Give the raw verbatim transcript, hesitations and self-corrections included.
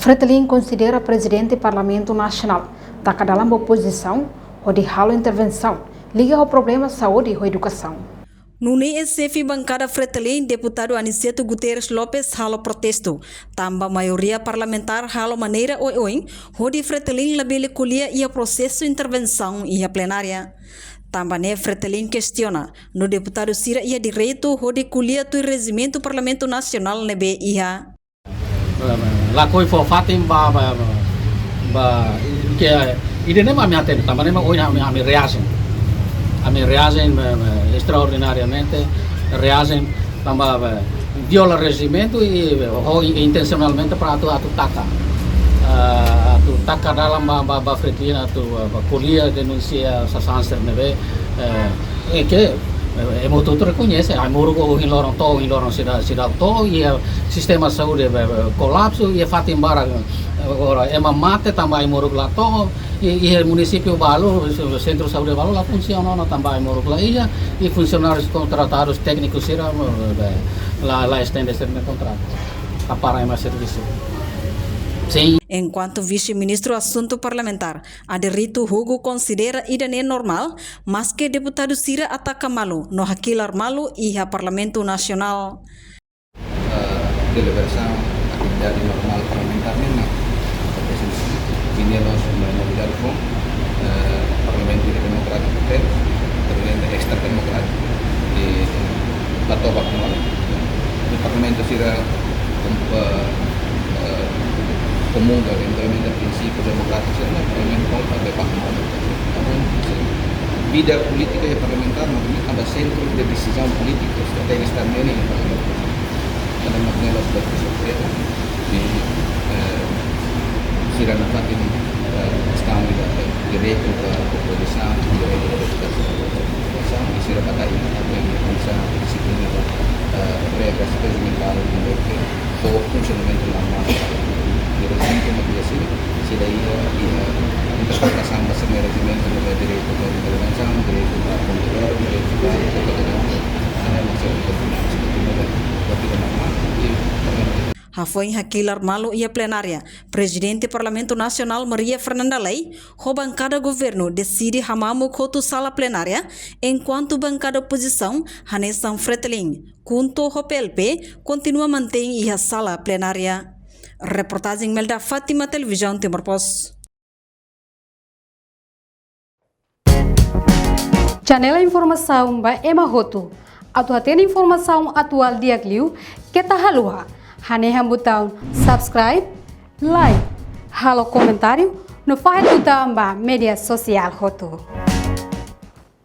Fretilin konsidera Prezidente Parlamentu Nasionál taka dalan ba opozisaun hodi halo intervensaun liga ho problema saúde ho edukasaun. Nune'e xefe bankada Fretilin, Deputadu Aniceto Guterres Lopes, halo protestu tanba maioria parlamentár halo maneira oioin hodi Fretilin labele ko'alia iha prosesu intervensaun iha plenária. Tanba ne'e Fretilin kestiona, no deputadu sira iha direitu hodi ko'alia tuir rejimentu Parlamentu Nasionál ne'ebé iha. Lakohi fó fatin ba, ba, ba, ke, ida-ne'e mak ami hatene, tanba ne'e mak ohin ami, ami reajen. Ami reajen, eh, eh, estraordinariamente, reajen tanba, eh, viola rejimentu i, eh, ho, i intensionalmente para atu, atu taka. Eh, atu taka dalan ba, ba, ba Fretilin atu, eh, ba ko'alia denunsia sasán sira ne'ebé, eh, eh, ke, eh, ema hotu-hotu rekoñese, ai-moruk ohin loron to'o, ohin loron seidauk, seidauk to'o, i, eh, sistema saúde, eh, eh, kolapsu, i, eh, fatin barak, eh, agora ema mate tanba ai-moruk la to'o, i, i, eh, munisípiu balu, sentru saúde balu la funsiona ona tanba ai-moruk la iha, i funsionárius kontratadus téknikus sira, eh, la, la estende sira-nia kontratu. Hapara ema servisu. Sin. Enkuantu Vise-Ministru Asuntu Parlamentár, Aderito Hugo konsidera ida-ne'e normál, maske deputadu sira ataka malu no hakilar malu iha Parlamentu Nasionál. Eh, deliberasaun, atividade normál parlamentár ne'e mak akontese. Ida-ne'e la'ós novidade foun, eh, Parlamentu ida demokrátiku tebes, Parlamentu extra demokrátiku, i la toba ho malu. I Parlamentu sira, eh, eh, komunga, implementa prinsípiu demokrátiku sira, Parlamentu komunga, be ba malu. Namun, vida polítika iha parlamentár, mak ne'e tanba sentru de desizaun polítika, estratéjia Estadu ne'e iha Parlamentu. Kada mak ne'e la'ós buat surpreza. I, eh, sira nafatin, eh, kestaun ida, eh, direitu ba opozisaun, direitu ba deputadu sira ba opozisaun, i sira bá tau ida, eh, desizaun, eh, regras rejimentál, direitu, ho funsionamentu normál. Direitu mak direitu, sira iha, iha interpretasaun ba sira-nia rejimentu, direitu ba intervensaun, direitu ba kontadór, direitu ba kontadór, ida-ne'e mak sira iha, ida-ne'e mak sira iha, ida-ne'e mak sira iha, ida-ne'e mak sira iha. Hafoin hakilar malu iha plenária, Prezidente Parlamentu Nasionál Maria Fernanda Lay, ho bankada governu deside hamamuk hotu sala plenária, enkuantu bankada opozisaun, hanesan Fretilin, KHUNTO ho P L P, kontinua mantein iha sala plenária. Reportajen Melda Fátima, Televizaun Timor Post. Channel informasaun ba ema hotu. Atu hatene informasaun atuál di'ak liu, keta haluha hanehan butaun subscribe, like, halo komentáriu, no fahe tutan ba média sosiál hotu.